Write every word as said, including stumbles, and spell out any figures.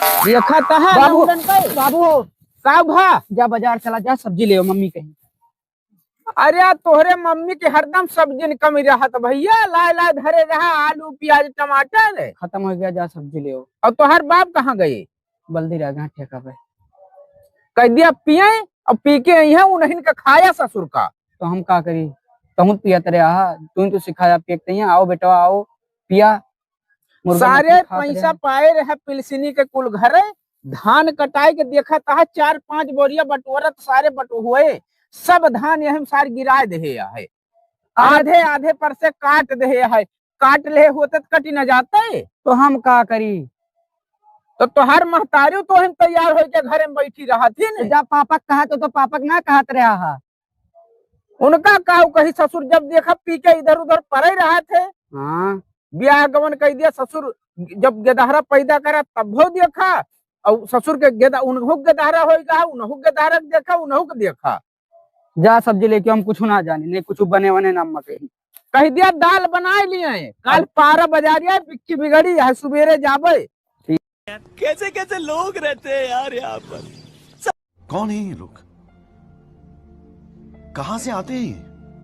देखा तहा बाबू, नौरन पे। बाबू हो। का भा? जा बाजार चला जा, सब्जी ले आओ, मम्मी कहीं। अरे, तोहरे मम्मी के हरदम सब्जी न कमी रहत भैया, लाए लाए धरे रहा, आलू, प्याज, टमाटर। खत्म हो गया, जा सब्जी ले आओ। और तोहर बाप कहाँ गए? बल्दी रह गए ठेका पे। कह दिया पिए, और पी के आई है, उन्हीं का खाया ससुर का। तो हम का करी? तहूँ पियत रहे आहा, तू ही तो सिखाया पिए के तैया। आओ बेटवा, आओ, पिया। मुर्गा सारे मछली खात पैसा रहे। पाए रहे पिलसिनी के कुल घरे, धान कटाए के देखा तहा, चार पांच बोरिया बटोरत सारे बटुए, सब धान यही में सारे गिराए देहे है। आधे आधे पर से काट देहे है, काट ले होते तो कटी न जाते। तो हम का करी? तो तोहार महतारी तो हम तैयार होके घरे में बैठी रहत ही तो न। जा पापक कहा तो, तो पापक ना कहत रहा हा। उनका का कही, ससुर जब देखा पी के इधर उधर पड़े रहत है। हाँ। ब्याह गवन कह दिया ससुर, जब गेदहरा पैदा करा तब हो देखा, और ससुर के गेदा-, उनहु के गेदहरा होई कहा, उनहु के गेदहरा के देखा, उनहु के देखा। जा सब्जी लेके, हम कुछ ना जानी, नहीं कुछ बने वने ना मके। कह दिया दाल बनाए लिए हैं, काल पारा बजारिया बिक्की बिगड़ी है, सुबेरे जाबे। कैसे कैसे लोग रहते हैं यार यहाँ पर। कौन है ये लोग? कहाँ से आते हैं ये?